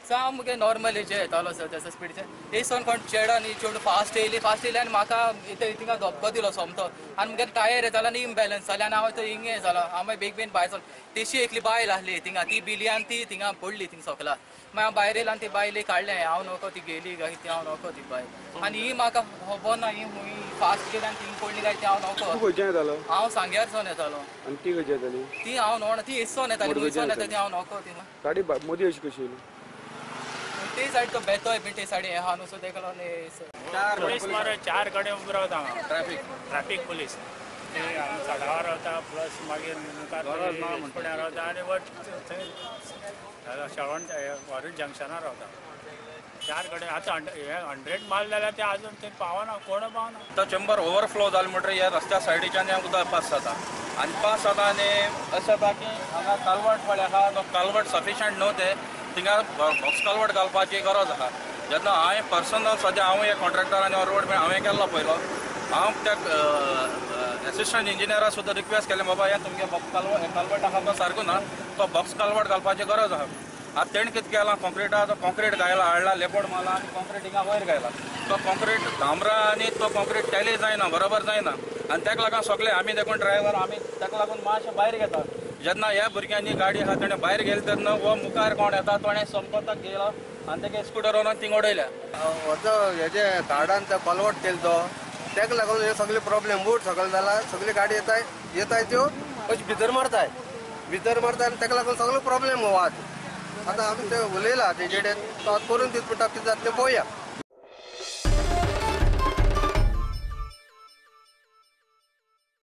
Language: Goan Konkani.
सो हांव मुगे नॉर्मल हेजे येतालो सर तसो स्पिडीचे एक कोण चेडो न्ही चेडूं फास्ट येयली फास्ट येयली आनी म्हाका थिंगा धपको दिलो सोमतो आनी मुगे टायर येतालो आनी इमबॅलन्स जालें आनी हांव थंय हिंग हें जालो हांव मागीर बेग बेगीन भायर सरलो तेशी एकली बायल आसली थिंगा ती बिली आनी ती थिंगा पडली थिंग सोकला मागीर हांव भायर येयलो आनी ती बायले काडलें हांव नको ती गेली काय ती हांव नको ती बायल आनी ही म्हाका खबर ना ही हुंय फास्ट गेली आनी थिंग पडली काय ती हांव नको. हांव सांग्यार सावन येतालो. आनी ती खंयची येताली? ती हांव न्हय ती हेच येताली खंयच्यान येता ती हांव नको ती गाडी मदीं अशी कशी येयली? ते सायड तो बेतोय बी ते सायड हें आहा न्हू सो तेका लागून पुलीस मरे 4 कडेन उबो रावता हांगा ट्रॅफिक पुलीस ते सडावर रावता प्लस मागीर मुखार फुड्यार रावता आनी वट थंय शेवण वॉरीड जंक्शनार रावता 4 कडेन. आतां 100 माल जाल्यार ते आजून थंय पावना कोण पावना. तो चेंबर ओवरफ्लो जालें म्हणटकीर ह्या रस्त्या सायडीच्यान हें उदक पास जाता आनी पास जाता आनी अशें जाता की हांगा कालवट पळय आहा तो कालवट सफिशंट न्हू ते थिंगा बॉक्स कालवट घालपाची गरज आहा. जेन्ना हांवें पर्सनल सद्या हांव एक कॉन्ट्रॅक्टर आनी रोड हांवें केल्लो पयलो हांव त्या एसिस्टंट इंजिनियरा सुद्दां रिक्वेस्ट केलें बाबा हें तुमगे बॉक्स कालवट आहा तो सारको ना तो बॉक्स कालवट घालपाची गरज आहा. आतां तेणें कितें केलां कॉन्क्रिटा तो कॉन्क्रीट घायला हाडला लेबोर्ड मारला आनी कॉन्क्रीट हिंगा वयर घायला तो कॉन्क्रीट धामरा आनी तो कॉन्क्रीट टॅली जायना बरोबर जायना आनी तेका लागून सगळे आमी देखून ड्रायव्हर आमी तेका लागून मातशें भायर घेता. जेन्ना ह्या भुरग्यांनी गाडी आहा तेणें भायर गेले तेन्ना हो मुखार कोण येता तोणें संपताक गेलो आनी तेका स्कुटर व्हरून थिंग उडयल्या. हो हेजे झाडान ते कलवट केलो तो तेका लागून हे सगळे प्रॉब्लेम बूट सगळे जाला सगळी गाडी येताय येताय त्यो अशी भितर मारताय भितर मारताय आनी तेका लागून सगळो प्रॉब्लेम हो. आतां आमी ते उलयला तेजे कडेन तो करून दीत म्हणटा कितें जाता तें पळोवया.